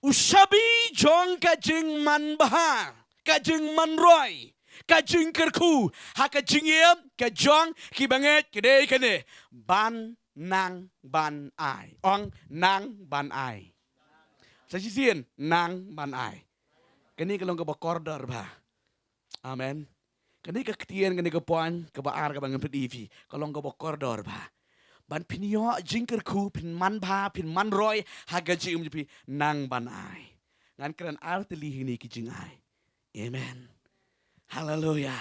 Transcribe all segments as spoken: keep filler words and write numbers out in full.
U shabi jong ka jingmanbha, ka jingmanroi, ka jingkyrkhu ha ka jingim ka jong ki bangeit ka dei kane: ban nang ban ai. Ong, nang ban ai. Sa shisien, nang ban ai. Kane ka long kaba kordor bha. Amen. Kane ka ktien, kane ka point kaba ar kaba ngan pyni ïa phi, ka long kaba kordor bha. Ban phin ïoh jingkyrkhu, phin manbha, phin manroi ha ka jingim jong phi, nang ban ai. Ngan kren ar tylli hangne ki jingai. Amen. Haleluya.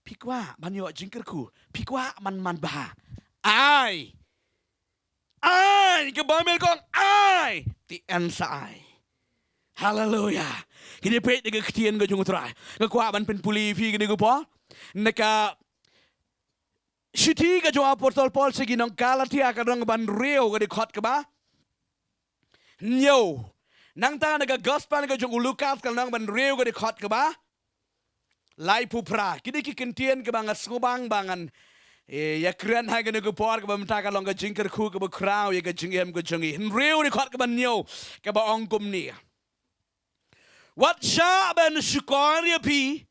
Phi kwah ban ïoh jingkyrkhu, phi kwah ban manbha, ai. Ai, ka Baibl ka ong ai, te yn sa ai. Haleluya. Kine peit da ka ktien ka jong U Trai. Nga kwah ban pynpule ïa phi kine ki por na ka shithi ka jong u Apostol Paul sha ki nong Galatia, ka lynnong ban hynriew, ka dkhot kaba hynñiew. Nangta na ka Gospel ka jong u Lukas, ka lynnong ban hynriew, ka dkhot kaba laiphew phra. Kine ki kyntien kiba nga sngewbang ba ngan, eh, ïakren ha kane ka por, kaba mynta ka long ka jingkyrkhu kaba khraw ïa ka jingim ka jong ngi. Hynriew, dkhot kaba hynñiew, kaba ong kumne: Wat shah ban shukor ïa phi,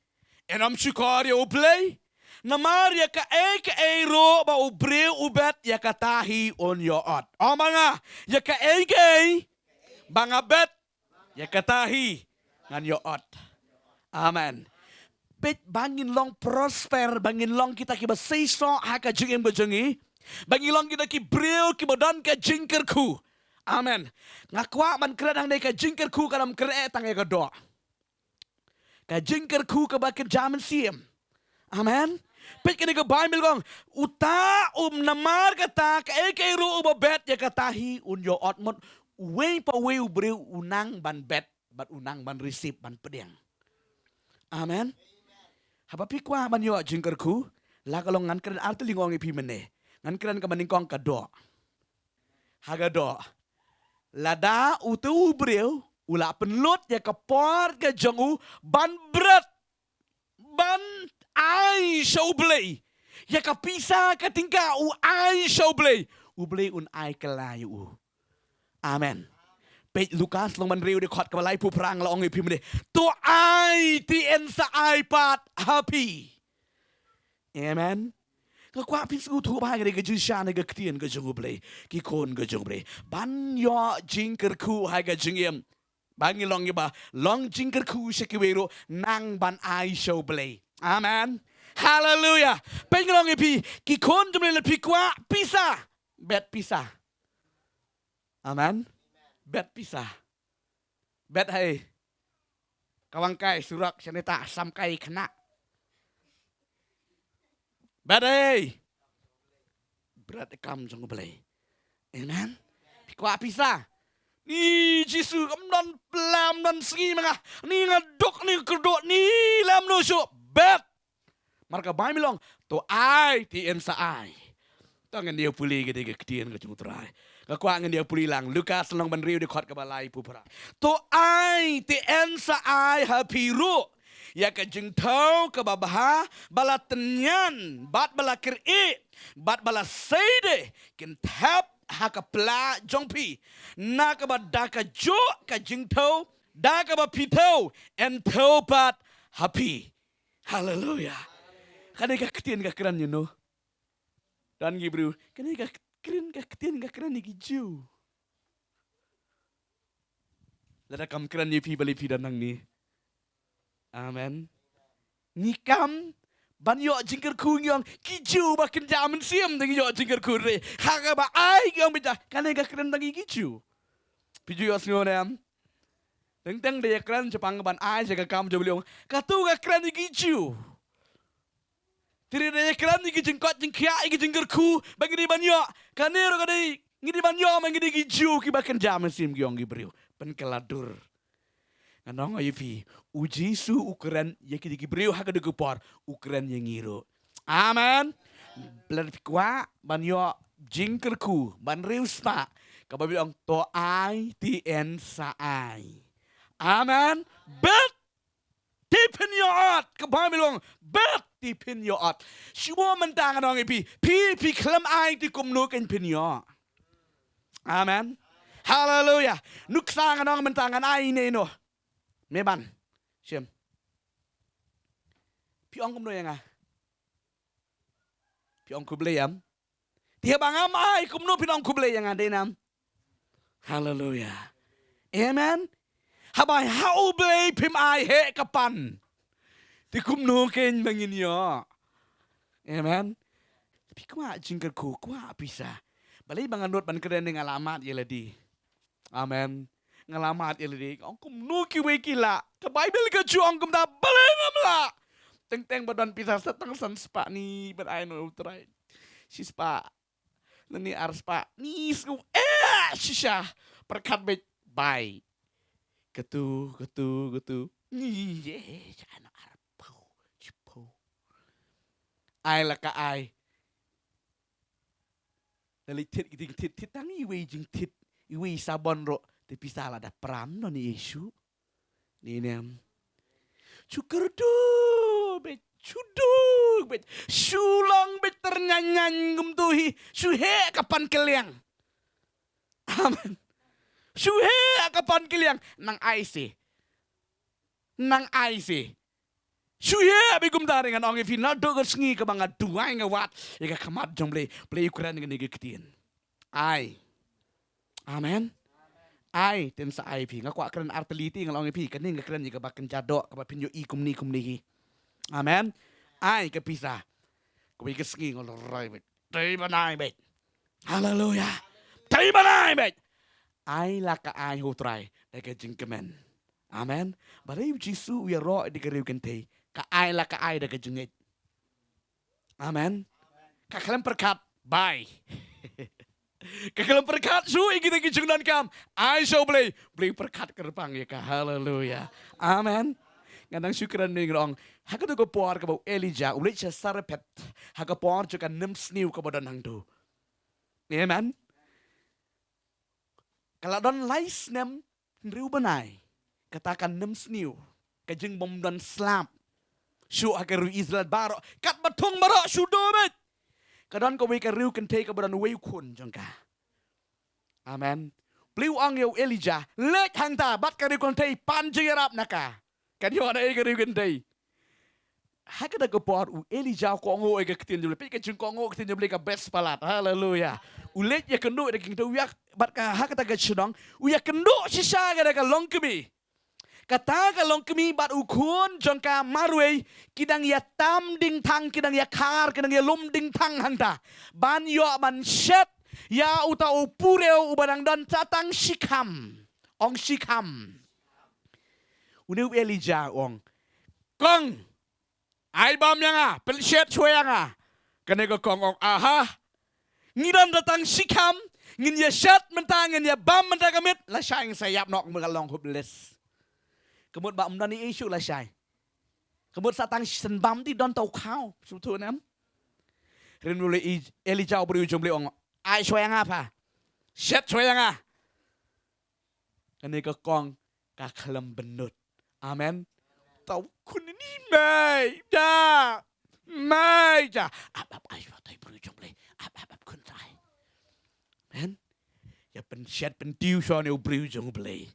yn ym shukor ïa U Blei. Namar ïa kaei kaei ruh ba u briew u bet, ïa kata hi un ïoh ot. Ong ma nga, ïa kaei kaei ba nga bet, ïa kata hi ngan ïoh ot. Amen. Peit, ba ngin long prosper, ba ngin long kita kiba seisoh ha ka jingim ka jong ngi, ba ngin long kita ki briew kiba don ka jingkyrkhu. Amen. Nga kwah ban kren hangne, ka jingkyrkhu kam kren tang ïa ka doh. Ka jingkyrkhu kaba kynja mynsiem. Amen. Peit kane ka Baibl ka ong, uta, um, namar kata, kaei kaei ruh uba bet, ïa kata hi un ïoh ot. Mut uwei pa uwei u briew u nang ban bet bad u nang ban receive, ban pdiang. Amen. Haba phi kwah ban ïoh jingkyrkhu, la ka long, ngan kren ar tylli, nga ong ïa phi mynne. Ngan kren kaba nyngkong, ka doh. Ha ka doh, lada uto u briew u la pynlut ïa ka por ka jong u ban bret, ban ai sha U Blei, ïa ka pisa ka tyngka u ai sha U Blei, U Blei un ai kylla ïa u. Amen. Peit Lukas lynnong ban hynriew, dkhot kaba laiphew phra, nga la ong ïa phi mynne, to ai, te yn sa ai pat ha phi. Amen. Nga kwah phin sngewthuh ba ha kane ka jingshisha na ka ktien ka jong U Blei, ki khun ka jong U Blei, ban ïoh jingkyrkhu ha ka jingim, ba ngin long kiba long jingkyrkhu sha kiwei ruh, nang ban ai sha U Blei. Amen. Haleluya. Peit, nga la ong ïa phi, ki khun jong U Blei, lada phi kwah pisa, bet pisa. Amen. Bet pisa. Bet hei. Kawang kai surok shanita, sam kai khana. Bet hei. Bret kam jong U Blei. Amen. Phi kwah pisa? Ni Jisu, kam don plam don sngi ma nga. Ni nga duk, ni kyrduh, ni lem no shuh. Bet. Namar ka Baibl ka ong, to ai, te yn sa ai. To ngin ïa pule kane ka ktien ka jong U Trai. Nga kwah ngin ïa pule lang Lukas lynnong ban hynriew, dkhot kaba laiphew phra. To ai, te yn sa ai ha phi ruh ïa ka jingthew kaba bha, ba la tynñian bad ba la kyrieh bad ba la sei de, kin thep ha ka pla jong phi, na kaba da kajuh ka jingthew, da kaba phi thew, yn thew pat ha phi. Haleluya. Kane ka ktien ka kren ïa no? Don ki briew, kane ka ktien, ka ktien ka kren ïa ki Jiw. Lada kam kren ïa phi, balei phi don hangne? Amen. Ngi kam ban ïoh jingkyrkhu, ngi ong ki Jiw ba kynja mynsiem, te ngi ïoh jingkyrkhu re. Ha kaba ai ngi ong ba ja, kane ka kren tang ïa ki Jiw. Phi ju ïohsngew ne em? Teng teng da ïakren shaphang ban ai sha ka kam jong U Blei, ong, kato ka kren ïa ki Jiw. Te da ïakren ïa ki jingkoit jingkhiah, ïa ki jingkyrkhu ba ngi dei ban ïoh, kane ruh ka dei, ngi dei ban ïoh, ma ngi dei ki Jiw kiba kynja mynsiem, ki ong ki briew. Pynkylla dur. Ngan ong ïa phi, U Jisu u kren ïa ki, ïa ki briew ha kane ka por, u kren ïa ngi ruh. Amen. Lada phi kwah ban ïoh jingkyrkhu, ban riewspah, ka Baibl ong, to ai, te yn sa ai. Amen. Bet, te phin ïoh ot. Ka Baibl ong, bet, te phin ïoh ot. Shuwa mynta ngan ong ïa phi, phi, phi khlem ai, te kumno kan phin ïoh? Amen. Haleluya. Nuksa nga ong mynta ngan ai ne no. Me ban. Shem. Phi ong kumno ïa nga? Phi ong khublei em? Te haba ngam ai kumno phin ong khublei ïa nga, dei nam? Haleluya. Amen. Haba ha U Blei phim ai heh ka pan, te kumno kein ba ngin ïoh? Amen. Phi kwah jingkyrkhu, kwah pisa. Balei ba nga nud ban kren ne nga la mad ïa lade? Amen. Nga la mad ïa lade. Ong kumno kiwei ki lah? Ka Baibl ka ju ong kumta, balei ngam lah? Teng teng ba don pisa sa tang san spah ni ban ai na U Trai. Shi spah. Lane ar spah. Ni sngew eh shisha. Pyrkhat beit bai. Katu, katu, katu. Ni ye, jana arphew, shiphew. Ai la ka ai. La leit thied ki jingthied, thied tang iwei jingthied, iwei sabon ruh, te pisa la da pram noh ni issue. Ni nem. Shu kyrduh beit, shu duh beit, shu long beit tyrnyan nyan kumtu hi, shu heh ka pan kylliang. Amen. Shu heh ka pan kylliang, nang ai se. Nang ai se. Shu heh beit kumta, ngan ong ïa phi naduh ka sngi kaba nga duwai nga wad ïa ka khmat jong Blei, Blei u kren ïa kane ka ktien. Ai. Amen. Ai, ten sa ai phi. Nga kwah kren ar tylli te nga la ong ïa phi. Kane nga kren ïa kaba kynja doh, kaba phin ïohi kumne kumne hi. Amen. Ai ka pisa. Kawei ka sngi nga la rai beit. Dei ban ai beit. Haleluya. Dei ban ai beit. Ai la ka ai ha U Trai da ka jingkmen. Amen. Balei U Jisu u ïaroh da ka riew kynthei? Ka ai la ka ai da ka jingngeit. Amen. Ka khlem pyrkhat, bai. Ka khlem pyrkhat shuh ïa kita ki jingdonkam. Ai sha U Blei, Blei u pyrkhat kyrpang ïa ka. Haleluya. Amen. Nga dang shu kren mynta nga ong, ha kata ka por kaba u Elijah u leit sha Sarephath, ha ka por jong ka nemsniew kaba don hangto. Amen. Ka la don lai snem hynriew bnai kata ka nemsniew, ka jingbym don slap shuh ha ka ri Israel baroh, katba thung baroh shu duh beit. Ka don kawei ka riew kynthei kaba don uwei u khun jong ka. Amen. Blei u ong ïa u Elijah, leit hangta bad ka riew kynthei, pan jingïarap na ka. Kan ïoh na ei ka riew kynthei? Ha kata ka por u Elijah u kohnguh ïa ka ktien jong U Blei. Peit ka jingkohnguh ka ktien jong U Blei ka best palat. Haleluya. U leit ïakynduh ïa ka kynthei, u ïa, bad ka ha kata ka shnong u ïakynduh shisha ïa kata ka longkmie. Kata ka longkmie bad u khun jong ka marwei ki dang ïatam dingthang, ki dang ïakhar, ki dang ïalum dingthang hangta ban ïoh ban shet ïa uta u puriew uba dang don sa tang shikham. Ong shikham. Une u Elijah u ong, kong, ai bam ïa nga, pynshet shuwa ïa nga. Kane ka kong ong, aha, ngi don da tang shikham, ngin ïa shet mynta, ngin ïa bam mynta ka miet, lashai ngin sa ïap noh, ka mut ka long hopeless. Ka mut ba ym don ei ei shuh lashai. Ka mut sa tang shen bam te don tau khaw, shu tu nem. Hynrei u Elijah u briew jong U Blei ong, ai shuwa ïa nga pha. Shet shuwa ïa nga. Kane ka kong ka khlem bynnud. Amen. Tau khun ni mai ja. Mai ja. Ap ap ai shuwa tai briew jong U Blei. Ap ap ap khun tai. Amen. Ïa pynshet pyntiew shuwa ne u briew jong U Blei.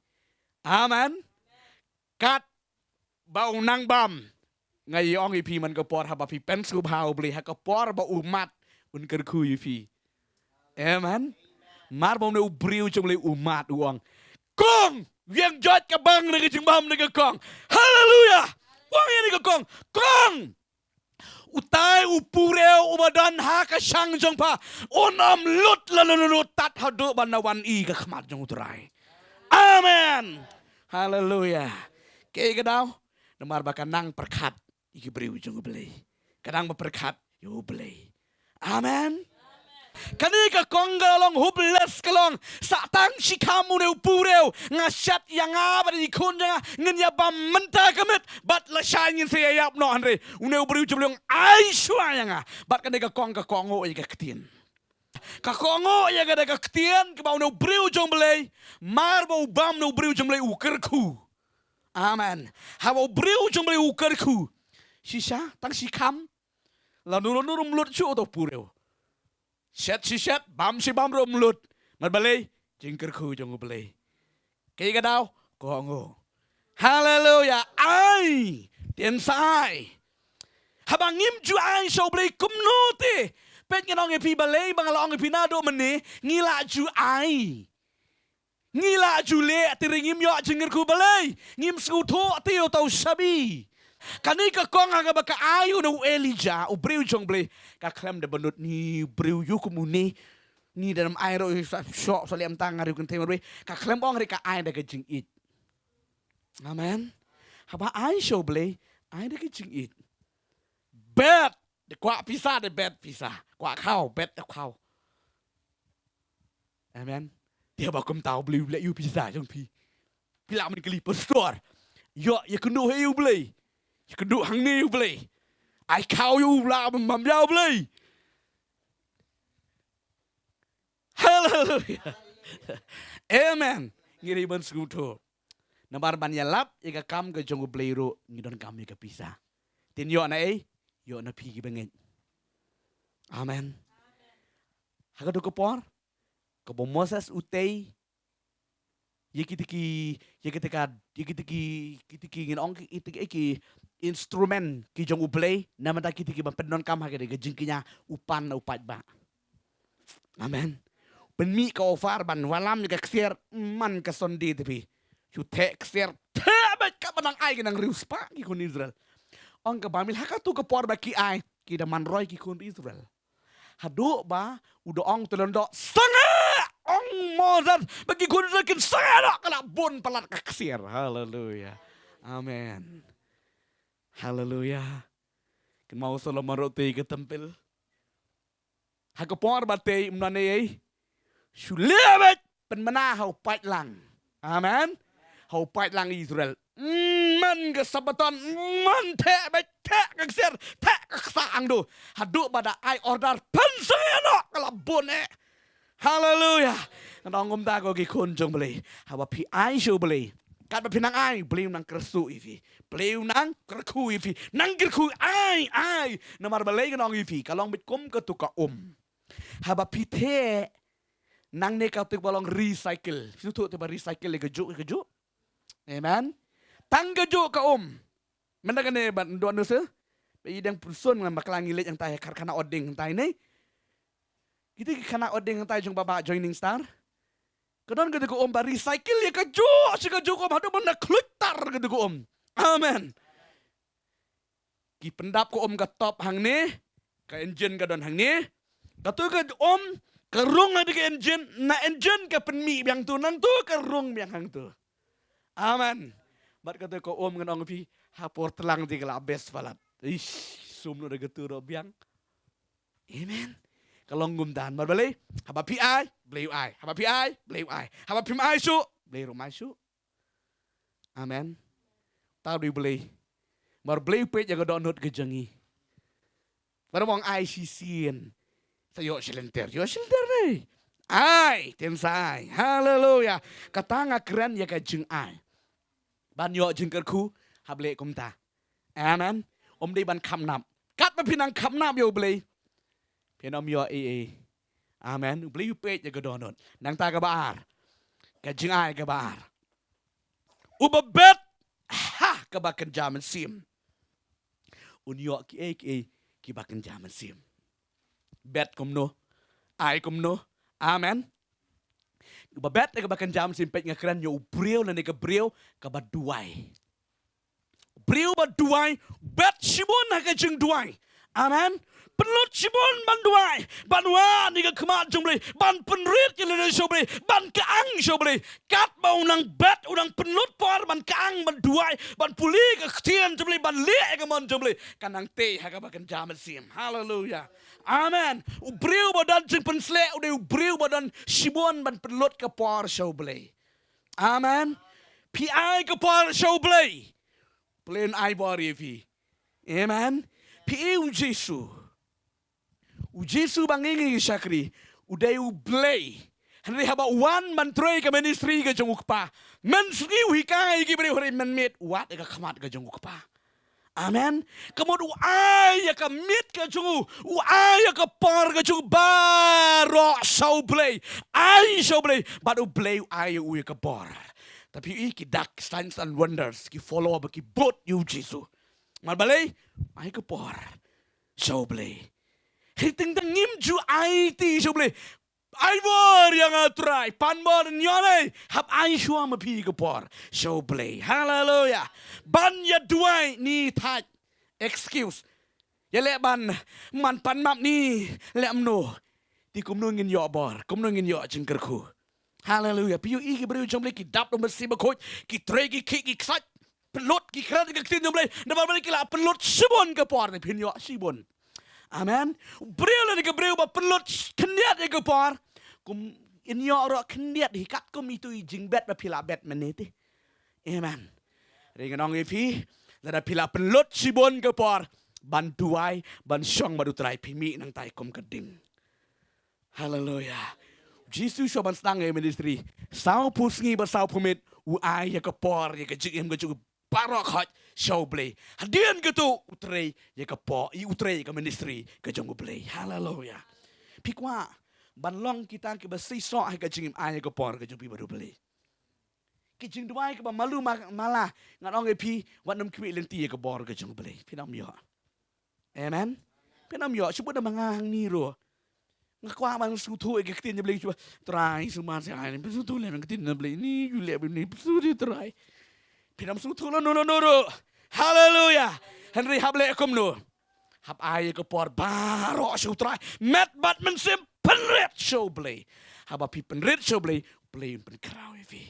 Amen. Kat ba u nang bam. Nga ïa ong ïa phi man ka por haba phi pynsngewbha ha U Blei, ha ka por ba u mad un kyrkhu ïa phi. Amen. Mar ba une u briew jong U Blei u mad u ong, kong, wiang joit ka bang na ka jingbam na ka kong. Haleluya. U ong ïa ka kong, kong, utai u puriew uba don ha ka shang jong pha un ym lut lano lano tad haduh ban da wan i ka khmat jong U Trai. Amen. Haleluya. Kaei ka daw? Namar ba ka nang pyrkhat ïa ki briew jong U Blei. Ka nang ba pyrkhat ïa U Blei. Amen. Kane ka kong ka long hopeless, ka long sa tang shikham une u puriew, nga shet ïa nga bad i khun jong nga, ngin ïa bam mynta ka miet bad lashai ngin sa ïa ïap noh, hynrei une u briew jong U Blei u ong ai shuwa ïa nga. Bad kane ka kong ka kohnguh ïa ka ktien. Ka kohnguh ïa kata ka ktien kaba une u briew jong U Blei, mar ba u bam une u briew jong U Blei u kyrkhu. Amen. Haba u briew jong U Blei u kyrkhu, shisha tang shikham, lano lano ruh ym lut shuh uta u puriew. Shet shi shet, bam shi bam ruh ym lut. Namar balei? jingkyrkhu jong U Blei. Kaei ka daw? Kohnguh. Haleluya. Ai, tynrai. Haba ngim ju ai sha U Blei kumno te? Peit, ngan ong ïa phi, balei ba nga la ong ïa phi naduh mynne, ngi la ju ai. Ngi la ju leh, te ruh ngim ïoh jingkyrkhu, balei? Ngim sngewthuh te ïa uta u shabi. Kane ka kong ha kaba ka ai u na u Elijah, u briew jong U Blei. Ka khlem da bynnud, ni briew ïa u kum une. Ni da nam ai ruh, sa shoh, sa leh mynta nga ruh kynthei marwei. Ka khlem ong ruh, ka ai da ka jingïeit. Amen. Haba ai sha U Blei, ai da ka jingïeit. Bet, da kwah pisa, da bet pisa. Kwah khaw, bet da khaw. Amen. Te haba kumta, U Blei u leh ïa u pisa jong phi. Phi lah ban kylli, pastor, ïoh ïakynduh ïa U Blei. Ïakynduh hangne ïa U Blei. Ai khaw ïa u, lah ban mam ïa U Blei. Haleluya. Amen. Ngi dei ban sngewthuh. Namar ban ïalap ïa ka kam ka jong U Blei ruh ngi donkam ïa ka pisa. Te ïoh na ei? Ïoh na phi kiba ngeit. Amen. Ha kato ka por, kaba u Moses u tei ïa kita ki, ïa kita ka, ïa kita ki, kita ki, ngin ong ki, kita ki, ki instrument ki jong U Blei, namar kita ki ban pyndonkam ha ka dei ka jingkñia, u pan, u paidbah. Amen. Pynmih ka ophar ban wallam ïa ka ksiar man ka Sunday te phi. Shu theh ksiar, theh beit, katba nang ai ki nang riewspah ki khun Israel. Ong ka Baibl, ha kato ka por ba ki ai, ki da man roi ki khun Israel. Haduh ba u da ong te lyngdoh, sangeh! Ong Moses ba ki khun Israel kin sangeh noh, ka la bun palat ka ksiar. Haleluya. Amen. Haleluya. Kynmaw u Solomon ruh tei ka templ. Ha ka por ba tei, ym don ei ei. Shu leh beit, pynbna ha u paidlang. Amen. Ha u paidlang Israel. Mm, man ka Sabaton, man theh beit, theh ka ksiar, theh ka ksa hangto. Haduh ba da ai order, pynsangeh noh, ka la bun eh. Haleluya. Ngan ong kumta ko ki khun jong U Blei. Haba phi ai sha U Blei, katba phi nang ai, U Blei u nang kyrkhu ïa phi. U Blei u nang kyrkhu ïa phi. Nang kyrkhu, ai, ai. Namar balei ngan ong ïa phi, ka long beit kum kato ka um. Haba phi theh, nangne kato kaba long recycle. Phi sngewthuh te ba recycle ïa kajuh, ïa kajuh. Amen. Tang kajuh ka um. Mynta kane ban dua nuse. Ba i dang pynsun ngan bakla ngi leit hangtai ha karkhana Oding hangtai ne. Kita ki khana Oding hangtai jong Baba Joining Star. Ka don kato ka um ba recycle ïa kajuh, shi kajuh ka um, haduh ban da khluit tar kato ka um. Amen. Ki pyndap ka um ka top hangne, ka engine ka don hangne. Kato ka um ka rung ha ka engine, na engine ka pynmih biang to, nangto ka rung biang hangto. Amen. Bad kato ka um ngan ong phi, ha por tlang te ka la best palat. Ish, sum noh da kato ruh biang. Amen. Ka long kumta, namar balei? Haba phi ai, Blei u ai. Haba phi ai, Blei u ai. Haba phim ai shuh, Blei ruh um ai shuh. Amen. Tang dei U Blei. Namar Blei u peit ïa ka dohnud ka jong ngi. Ba ym ong ai shisien. Sa ïoh shi lynter, ïoh shi lynter ne. Ai, tynrai ai. Haleluya. Kata nga kren ïa ka jingai. Ban ïoh jingkyrkhu, hap leh kumta. Amen. Ym dei ban kham nap. Katba phi nang kham nap ïa U Blei, phin ym ïoh ei ei. Amen. U Blei u peit ïa ka dohnud. Nangta kaba ar. Ka jingai kaba ar. Uba bet ha kaba kynja mynsiem, un ïoh kiei kiei kiba kynja mynsiem. Bet kumno? Ai kumno? Amen. Uba bet ha kaba kynja mynsiem, peit nga kren ïa u briew lane ka briew kaba duwai. Briew ba duwai, bet shibun ha ka jingduwai. Amen. Pynlut shibun ban duwai, ban wad ïa ka khmat jong U Blei, ban pynrit ïa lade sha U Blei, ban kyang sha U Blei. Katba u nang bet, u nang pynlut por ban kyang, ban duwai, ban pule ïa ka ktien jong U Blei, ban leh ïa ka mon jong U Blei, ka nang tei ha kaba kynja mynsiem. Haleluya. Amen. U briew ba don jingpynsleh u dei u briew ba don shibun ban pynlut ka por sha U Blei. Amen. Phi ai ka por sha U Blei, U Blei un ai bor ïa phi. Amen. Phi ïohi U Jisu. U Jisu ba ngi ngi shakri, u dei U Blei. Hynrei haba u wan ban trei ka ministry ka jong u Kpa, mynsngi u hikai ïa ki briew, hynrei mynmiet u wad ïa ka khmat ka jong u Kpa. Amen. Ka mut u ai ïa ka miet ka jong u, u ai ïa ka por ka jong u baroh sha U Blei. Ai sha U Blei, bad U Blei u ai ïa u ïa ka por. Te phi ïohi ki dak, signs and wonders, ki follow ba ki bud ïa U Jisu. Namar balei? Ai ka por sha U Blei. Hynrei tang ngim ju aiti sha U Blei. Ai bor ïa nga Trai, pan bor, ïoh ne, hap ai shuwa ma phi ka por sha U Blei. Haleluya. Ban ïa duwai ni thait. Excuse. Ïa leh ban, man pan map ni leh mno. Te kumno ngin ïoh bor, kumno ngin ïoh jingkyrkhu. Haleluya. Phi ïohi ki briew jong U Blei ki dap da U Mynsiem Bakhuid, ki trei ki khih ki ksat, pynlut ki kren ka ktien jong U Blei, namar balei? Ki la pynlut shibun ka por, te phin ïoh shibun. Amen. Briew lane ka briew ba pynlut khyndiat ïa ka por, kum in ïoh ruh khyndiat hi katkum itu i jingbet ba phi la bet mynne te. Amen. Hynrei ngan ong ïa phi, lada phi la pynlut shibun ka por ban duwai, ban shong bad U Trai, phi mih nangtai kum ka ding. Haleluya. Jisu shuwa ban sdang ïa ka ministry, sawphew sngi bad sawphew miet, u ai ïa ka por, ïa ka jingim ka jong u baroh khoit sha U Blei. Hadien kata u trei ïa ka por, u trei ïa ka ministry ka jong U Blei. Haleluya. Phi kwah ban long kita kiba seisoh ha ka jingim, ai ïa ka por ka jong phi bad U Blei. Ki jingduwai kiba malu ma-, mala, ngan ong ïa phi, wat nym khmih lynti ïa ka bor ka jong U Blei. Phin ym ïoh. Amen. Phin ym ïoh, shu bud da ma nga hangne ruh. Nga kwah ban sngewthuh ïa ka ktien jong U Blei, shu bud, Trai, sngewbha sha nga, phin sngewthuh lem ïa ka ktien jong U Blei, ni ju leh bad ni, phin sngewthuh Trai. Phin ym sngewthuh lano lano ruh. Haleluya. Hynrei hap leh kumno? Hap ai ïa ka por baroh sha U Trai. Met bad mynsiem pynrit sha U Blei. Haba phi pynrit sha U Blei, U Blei un pynkhraw ïa phi.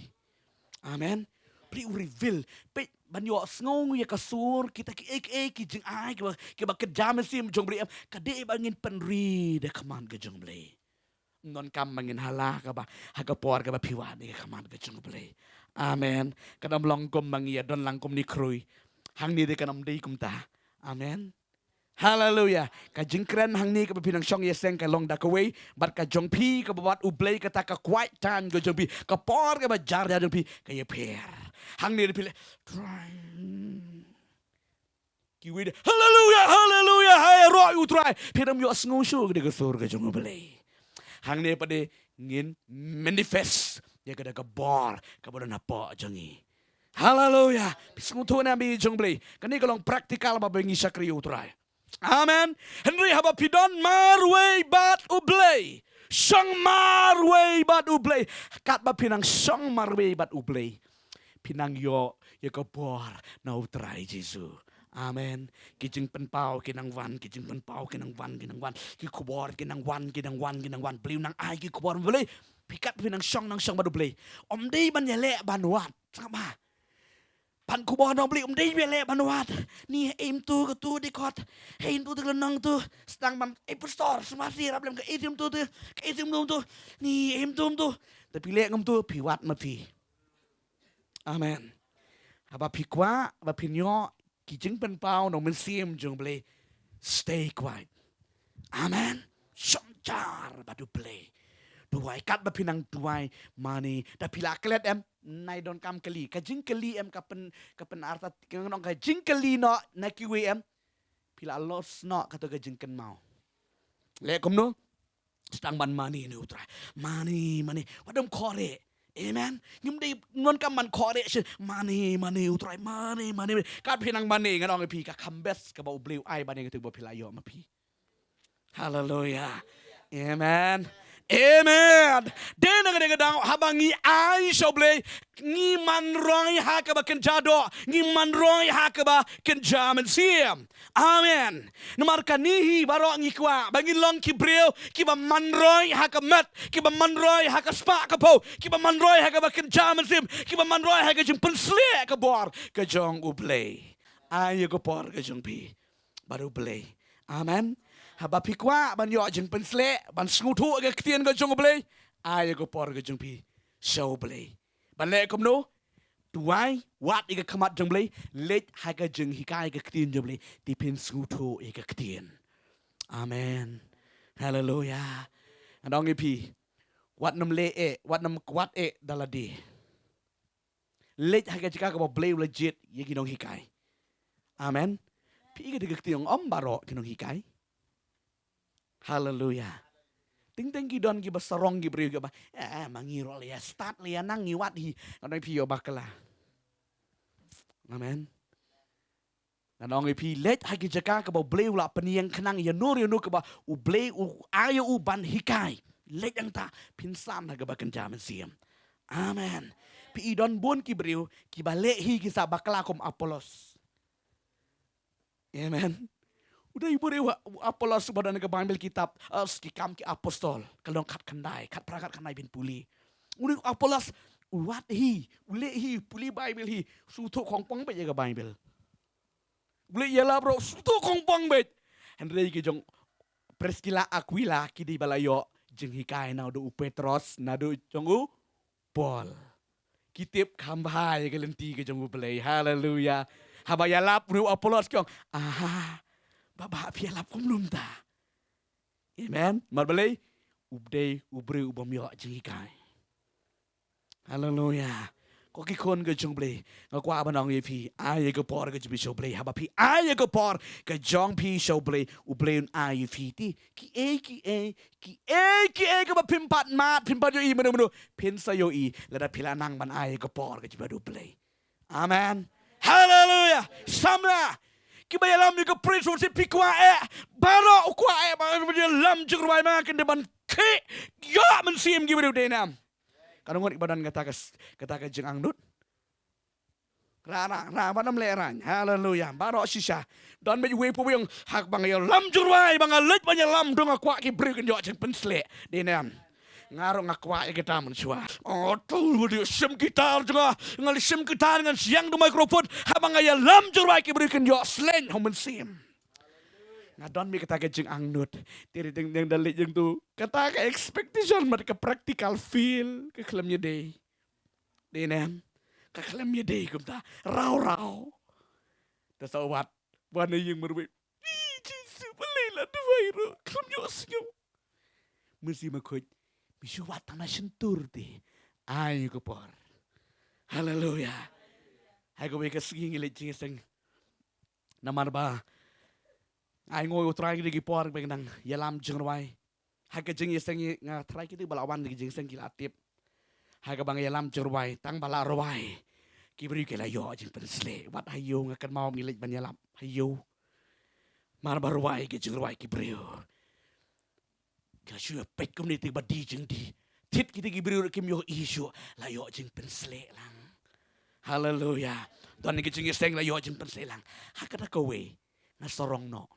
Amen. Phi u reveal. Phi ban ïohsngew ïa ka sur, kita kiei kiei ki jingai kiba, kiba kynja mynsiem jong U Blei em. Ka dei ba ngin pynri da ka command ka jong U Blei. Ym donkam ba ngin hala kaba, ha ka por kaba phi wad ïa ka command ka jong U Blei. Amen. Kan ym long kum ba ngi ïa don lang kum ni khrui. Hangne te kan ym dei kumta. Amen. Haleluya. Ka jingkren hangne kaba phi nang shong ïaseng ka long da kawei, bad ka jong phi kaba wad U Blei, kata ka quiet time ka jong phi, ka por kaba jar jar jong phi, ka ïapher. Hangne te phi leh, Trai. Kiwei de, haleluya, haleluya, ha ïaroh ïa U Trai. Phi ym ïohsngew shuh ka dei ka sur ka jong U Blei. Hangne pat de ngin manifest ïa ka da ka bor kaba don hapoh jong ngi. Haleluya. Phi sngewthuh ne em i jong U Blei? Kane ka long practical ba ba ngi shakri ïa U Trai. Amen. Hynrei haba phi don marwei bad U Blei, shong marwei bad U Blei. Katba phi nang shong marwei bad U Blei, phi nang ïoh ïa ka bor na U Trai Jisu. Amen. Ki jingpynpaw ki nang wan, ki jingpynpaw ki nang wan, ki nang wan. Ki khubor ki nang wan, ki nang wan, ki nang wan. Blei u nang ai ki khubor, Blei. Phi kat phi nang shong, nang shong bad U Blei. Ym dei ban ïaleh ban wad. Sngap bha. Pan khubor na U Blei ym dei ban ïaleh ban wad. Ni hei ym tu ka tu dei kot. Hei ym tu tu ka nong tu. Sdang ban, eh, pastor, sngewbha rap lem ka, eh, ym tu tu. Ka, eh, ym tu tu. Ni hei ym tu tu. Te phi leh ngam tu, phi wad ma phi. Amen. Haba phi kwah ba phin ïoh ki jingpynpaw na u Mynsiem jong U Blei, stay quiet. Amen. Shong jar bad U Blei. Duwai, katba phi nang duwai mane. Da phi la klet em, nai donkam kylli. Ka jingkylli em ka pyn, ka pynartat, ka nong ka jingkylli noh na kiwei em. Phi la los noh kato ka jingkynmaw. Leh kumno? Sdang ban mane na U Trai. Mane, mane. Wat ym khreh. Amen. Ngim dei, ngim donkam ban khreh shuh. Mane, mane U Trai. Mane, mane, mane. Kat phi nang mane, ngan ong ïa phi, ka kham best kaba U Blei u ai ban ïa kito ba phi la ïoh ma phi. Haleluya. Amen. Amen. Dei na ka dei ka daw, haba ngi ai sha U Blei, ngi man roi ha kaba kynja doh, ngi man roi ha kaba kynja mynsiem. Amen. Namar kane hi baroh ngi kwah ba ngin long ki briew kiba man roi ha ka met, kiba man roi ha ka spah ka phew, kiba man roi ha kaba kynja mynsiem, kiba man roi ha ka jingpynsleh ka bor ka jong U Blei. Ai ïa ka por ka jong phi bad U Blei. Amen. Haba phi kwah ban ïoh jingpynsleh, ban sngewthuh ïa ka ktien ka jong U Blei, ai ïa ka por ka jong phi sha U Blei. Ban leh kumno? Duwai, wad ïa ka khmat jong U Blei, leit ha ka jinghikai ka ktien jong U Blei, te phin sngewthuh ïa ka ktien. Amen. Haleluya. Ngan ong ïa phi, wat nym leh eh, wat nym kwah eh da lade. Leit ha ka jaka kaba U Blei u la jied ïa ki nonghikai. Amen. Phi i ka dei ka kti ong ym baroh ki nonghikai. Haleluya. Teng teng ki don kiba sarong ki briew kiba, eh, ma ngi ruh la ïa stad la ïa nang ngi wad hi. Ngan ong ïa phi ïoh bakla. Amen. Ngan ong ïa phi leit ha ki jaka kaba U Blei u la pynïeng khnang ïa no ïa no kaba U Blei u ai ïa u ban hikai. Leit hangta phin san ha kaba kynja mynsiem. Amen. Phi i don bun ki briew kiba leh hi ki sa bakla kum Apollos. Amen. U dei u briew u Apollos uba don ha ka Baibl kitab, eh, ki Kam ki Apostol, ka lynnong khatkhyndai, khatphra khatkhyndai phin pule. U dei u Apollos u wad hi, u leh hi, pule Baibl hi, sngewthuh khongpong beit ïa ka Baibl. U leh ïalap ruh sngewthuh khongpong beit. Hynrei ki jong Priskila Akwila ki dei ba la ïoh jinghikai naduh u Petros, naduh jong u Paul. Ki tip kham bha ïa ka lynti ka jong U Blei. Haleluya. Haba ïalap une u Apollos ki ong, aha, ba ba phi ïalap kumno mynta. Amen. Namar balei? U dei u briew u bym ïoh jinghikai. Haleluya. Ko ki khun ka jong U Blei, nga kwah ban ong ïa phi, ai ïa ka por ka jong phi sha U Blei. Haba phi ai ïa ka por ka jong phi sha U Blei, U Blei un ai ïa phi. Te kiei kiei kiei kiei kaba phim pat mad, phim pat ïohi mynno mynno, phin sa ïohi lada phi la nang ban ai ïa ka por ka jong phi bad U Blei. Amen. Haleluya. Samla kiba ïalam ïa ka praise worship, phi kwah eh, baroh u kwah eh ba ïalam jingrwai ma kan dei ban khih ïoh mynsiem ki briew, dei ne em? Ka nongot kiba don kata ka s-, kata ka jingangnud. Ra ra ra ba nam leh rang. Haleluya. Baroh shisha. Don beit uwei pa uwei ong, haba nga ïalam jingrwai, ba nga leit ban ïalam, dang nga kwah ki briew kin ïoh jingpynshlei, dei ne em? Nga ruh nga kwah ïa kita mynshuwa. Oh, tu ba dei shim gitar jong nga, nga leit shim gitar ngan siang da microphone. Haba nga ïalam jingrwai ki briew kin ïoh sleng ha u mynsiem. Nga don beit kata ka jingangnud. Te dei dang dang da leit jong tu, kata ka expectation bad ka practical field ka khlem ïadei. Dei ne em? Ka khlem ïadei kumta. Raw raw. Te sa wad wan ïing marwei. Ih, Jisu, balei la duwai ruh khlem ïohsngew. Mynsiem ma khuid, me shu wad tang na shyntur te. Ai ka por. Haleluya. Hai kawei ka sngi ngi leit jingïaseng. Namar ba ai ngoi U Trai ki dei ki por ba ngi nang ïalam jingrwai. Ha ka jingïaseng nga trai kito ba la wan da ka jingïaseng ki la tip. Ha kaba nga ïalam jingrwai, tang ba la rwai ki briew ki la ïoh jingpynshlei. Wat ha ïew nga kynmaw ngi leit ban ïalap ha ïew. Mar ba rwai ka jingrwai ki briew, ka shu peit kumne te ba die jingdie. Thied kita ki briew ruh kim ïohi shuh, la ïoh jingpynshlei lang. Haleluya. Don ka jingïaseng la ïoh jingpynshlei lang. Ha kata kawei nga sarong noh.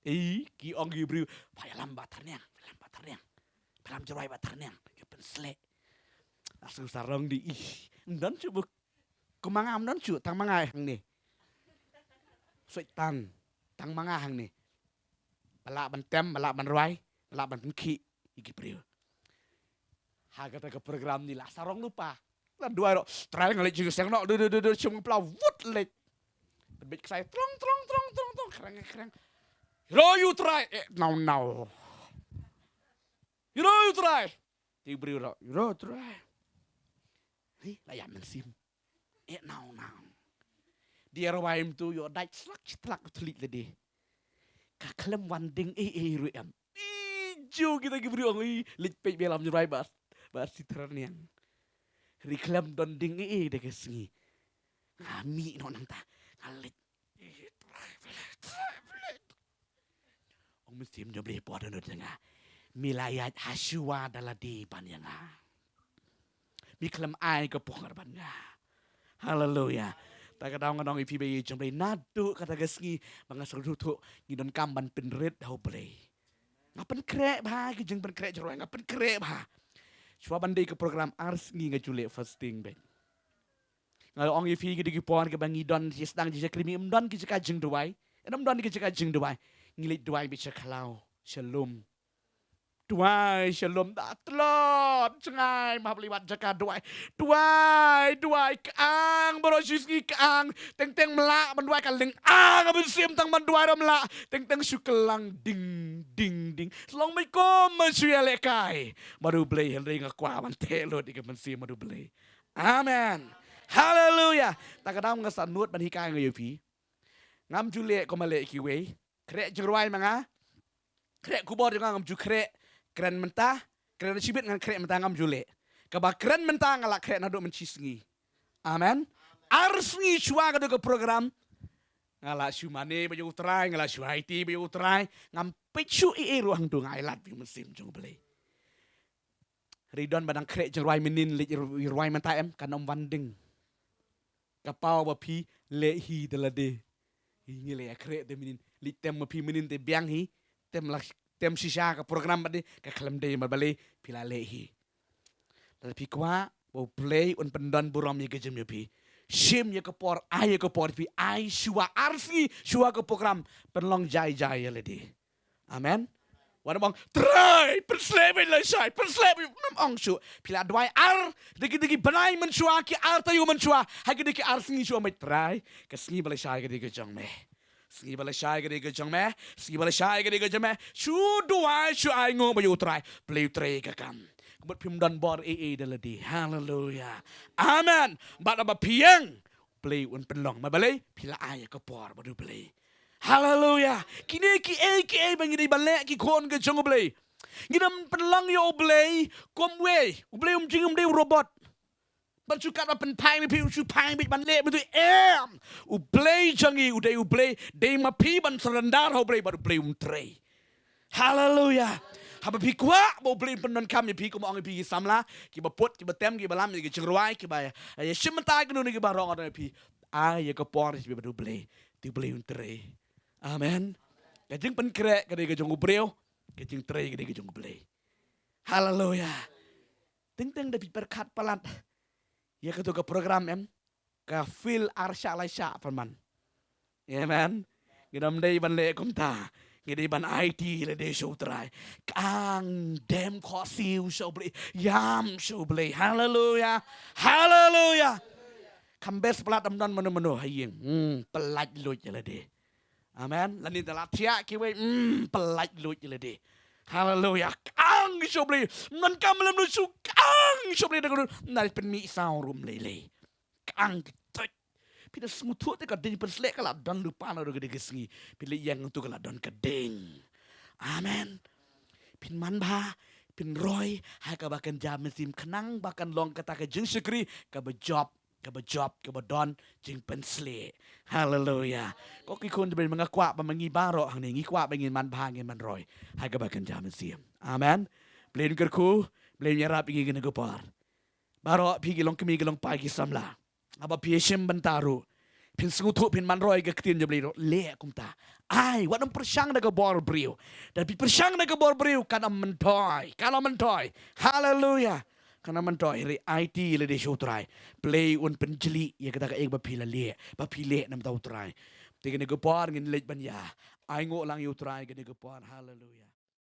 Ei, ki ong ki briew, pha ïalam bad Tharniang, pha ïalam bad Tharniang, pha ïalam jingrwai bad Tharniang, ïoh pynsleh. Nga shu sarong di, ih, ym don shuh ba kum ma nga, ym don shuh, tang ma nga hangne. Soitan, tang ma nga hangne. Ba lah ban tem, ba lah ban rwai, ba lah ban pynkhih ïa ki briew. Ha kata ka program ngi la sarong lypa. La duwai ruh, Trai nga leit jingïaseng noh, du du du du, shim pla wut leit. Pynbeit ksai trong trong trong trong trong, khreng khreng. Ïaroh ïa U Trai, eh, naw naw. Ïaroh ïa U Trai. Te u briew ruh, ïaroh Trai. Hi, la ïam mynsiem. Eh, naw naw. Dei rwai mynta ïoh dait slak shi tlak u thylliej lade. Ka khlem wan ding ei ei ruh em. Ih, jong kita ki briew ong, ih, leit peit ba ïalam jingrwai bad, bad Tharniang. Ri khlem don ding ei ei da ka sngi. Nga mih noh nangta. Nga leit. Ih, Trai, Trai, Trai. Ong mynsiem jong U Blei, por don nud ïa nga. Me la ïaid ha shuwa da lade ban ïa nga. Me khlem ai ka por ban nga. Haleluya. Ta ka daw ngan ong ïa phi ba ïeit jong U Blei, naduh kata ka sngi ba nga sngewthuh ngi donkam ban pynrit ha U Blei. Nga pynkhreh bha ki jingpynkhreh jingrwai, nga pynkhreh bha. Shuwa ban dei ka program ar sngi nga ju leh fasting beit. Nga ong ïa phi, ki dei ki por kiba ngi don shi sdang jingshakri, ym don ki jaka jingduwai. Ym don ki jaka jingduwai. Ngi leit duwai beit sha khlaw, sha lum. Duwai sha lum da tlot jngai, map liwat jaka duwai. Duwai, duwai, ka ang, baroh shi sngi ka ang. Teng teng mlak ban duwai, ka ling ang, ban sim tang ban duwai ruh mlak. Teng teng shu klang ding ding ding. Long mei kum ma shu ïalehkai bad U Blei, hynrei nga kwah ban theh lut ïa ka mynsiem bad U Blei. Amen. Haleluya. Ta ka daw nga sa nud ban hikai nga ïa phi. Ngam ju leh kumba leh kiwei. Khreh jingrwai ma nga. Khreh khubor jong nga ngam ju khreh. Kren mynta, kren shibit ngan khreh mynta, ngam ju leh. Kaba kren mynta nga la khreh naduh mynshisngi. Amen. Ar sngi shuwa ka dei ka program, nga la shu mane bad ïa U Trai, nga la shu aiti bad ïa U Trai. Ngam peit shuh ei ei ruh hangto, nga ailad bad ïa U Mynsiem jong U Blei. Ri don ba dang khreh jingrwai mynnin, leit rwai mynta em, kan ym wan ding. Ka paw ba phi leh hi da lade. Hi ngi leh ïa khreh te mynnin, leit tem ma phi mynnin te biang hi. Tem la, tem shisha ka program bad de, ka khlem dei ma balei phi la leh hi. Lada phi kwah ba U Blei un pyndon burom ïa ka jingim ïa phi, shim ïa ka por, ai ïa ka por phi, ai shuwa ar sngi shuwa ka program, pynlong jai jai ïa lade. Amen. Wat ym ong, Trai, pynsleh beit lashai, pynsleh beit, ym ong shuh. Phi la duwai ar, dei ki, dei ki bnai mynshuwa, ki ar taïew mynshuwa, ha ki dei ki ar sngi shuwa, mut Trai, ka sngi ba lashai ka dei ka jong me. Sngi ba lashai ka dei ka jong me, sngi ba lashai ka dei ka jong me. Shu duwai, shu ainguh bad ïa U Trai, Blei u trei ka kam. Ka mut phim don bor ei ei da lade. Haleluya. Amen. Bad haba phi ïeng, Blei un pynlong. Ma balei? Phi la ai ïa ka por bad U Blei. Haleluya. Kine kiei kiei ba ngi dei ban leh, ki khun ka jong U Blei. Ngin ym pynlong ïa U Blei kum wei. U Blei um jing, um dei u robot ban shu kat ba pynphai ma phi, u shu phai beit ban leh ma tu, em. U Blei jong ngi u dei U Blei, dei ma phi ban surrender ha U Blei bad U Blei um trei. Haleluya. Haba phi kwah ba U Blei un pyndonkam ïa phi, kumba ong ïa phi ki samla, kiba put, kiba tem, kiba lam ïa ki jingrwai, kiba ïa, ïa shim bynta kano kano, kiba rong ïa phi, ai ïa ka por ïa phi bad U Blei, te U Blei un trei. Amen. Ka jingpynkhreh ka dei ka jong u briew, ka jingtrei ka dei ka jong U Blei. Haleluya. Teng teng da phi pyrkhat palat ïa kato ka program, em, ka field ar shah lai shah pat man. Amen. Ngi dang dei ban leh kumta. Ngi dei ban aiti lade sha U Trai. Kang dem khohsiew sha U Blei. Ïam sha U Blei. Haleluya. Haleluya. Kham best palat ym don mano mano ha ïing. Hmm, pyllait luid ïa lade. Amen. Lane da la thiah kiwei, hmm, pyllait luid ïa lade. Haleluya. Kang sha U Blei. Ngan kam lem nu shu kang sha U Blei da ka dun. Nai pynmih saw rum lei lei. Kang ki tuid. Phi da sngewthuh te ka ding pynsleh ka la don lypa naduh ka dei ka sngi. Phi leit ïeng tu ka la don ka ding. Amen. Phin man bha, phin roi ha kaba kynja mynsiem khnang ba kan long kata ka jingshakri kaba jop, kaba jop, kaba don jingpynsleh. Haleluya. Ko ki khun, te ba nga kwah ba ma ngi baroh hangne ngi kwah ba ngin man bha, ngin man roi ha kaba kynja mynsiem. Amen. Blei un kyrkhu, Blei un ïarap ïa ngi kane ka por. Baroh phi ki long kmie, ki long kpa, ki samla, haba phi shim bynta ruh, phin sngewthuh, phin man roi ka ktien jong U Blei ruh, leh kumta. Ai, wat ym pyrshang da ka bor briew. Da phi pyrshang da ka bor briew kan ym myntoi, kan ym myntoi. Haleluya. Kan ym myntoi. Hynrei aiti lade sha U Trai. Blei un pynjli ïa kata kaei ba phi la leh, ba phi leh na bynta U Trai. Te kane ka por ngin leit ban ïa ainguh lang ïa U Trai kane ka por. Haleluya.